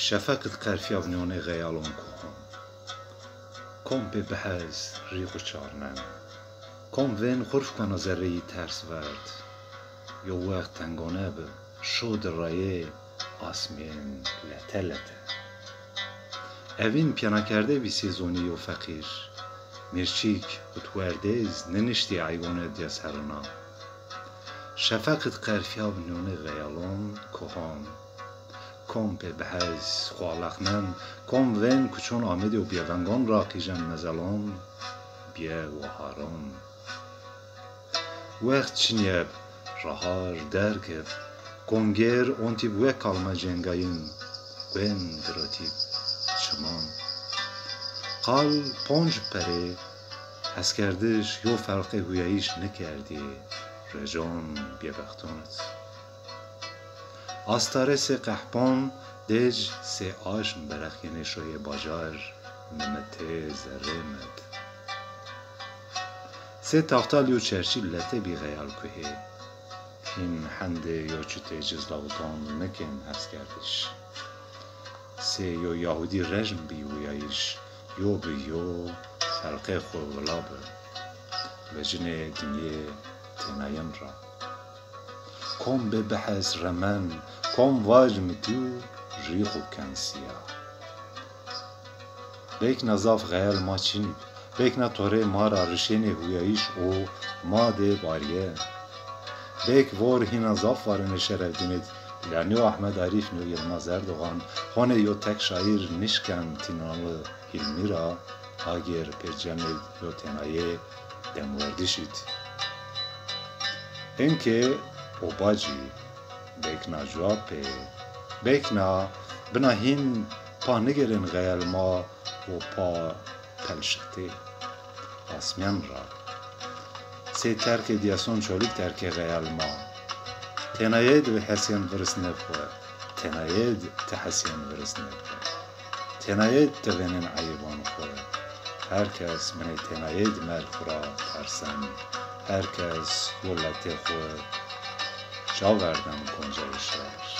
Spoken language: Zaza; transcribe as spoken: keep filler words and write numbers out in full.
Şefeq id qerfîya bi nîyonê xeyalon kohan. Kom pê bihez rî xu çarnen. Kom vên xurf kena zerreyî ters verd. Yo wext tengone bi, şo di rayê asmên lete lete. Evîn pîyanakerde bî sê zonî yo feqîr. Mîrçîk û twerdêz niniştî eywone diya serina. Şefeq id qerfîya bi nîyonê xeyalon kohan. Kom pê bihez xu alexnen, kom vên kuçon Amedî û bîyevengon ra qîjen mezelon, bîye waharon. Wext çinîyeb, rahar derg ib, kongêr ontîb we kalma cengayîn, guên girotîb çiman. Qal ponc perê heskerdiş yo felqê huyayîş nikerdî, recon bîyebexton id. Astare sê qehpon dêc sê aşm berexyenê şoyê bajar, nimite zerrê mid. Sê taftal yo çerçî lete bî xeyal kuhê. Hîn hendê yo çitê cizlawton nikên heskerdiş. Sê yo Yahudî rejm bî wîyayîş, yo bi yo felqê xwu vila bi. Vecinê dinyê tênayin ra. Kom bê bihes remen, kom vac mi tî û rî xwu ken sîya. Bêkna zaf xeyal ma çinî, bêkna torê ma ra rişênê huyayîş û ma dê barîye. Bêk vor hîna zaf varenê şerevdînêd, la nîyo Ahmed Arîf nîyo Yilmaz Erdogan, honê yo tek şaîr nişken tînanli Hîlmî ra, agêr pê cemêd yo tênayê demwerdişîd. Inkê o bacî, bêkna cuwa pê, bêkna bina hîn pa nigêrên xeyal ma û pa pelşitê asmîyan ra. Sê terkê dîyason Çolîg terkê xeyal ma. Tênayêd vihesîyen virisnê xwu, tênayêd ti hesîyen virisnê xwu. Tênayêd ti vênên eyîban xwu. Her kes binê tênayêd merg xwu ra tersen. Her kes yo letê xwu ca verden koncayê şer.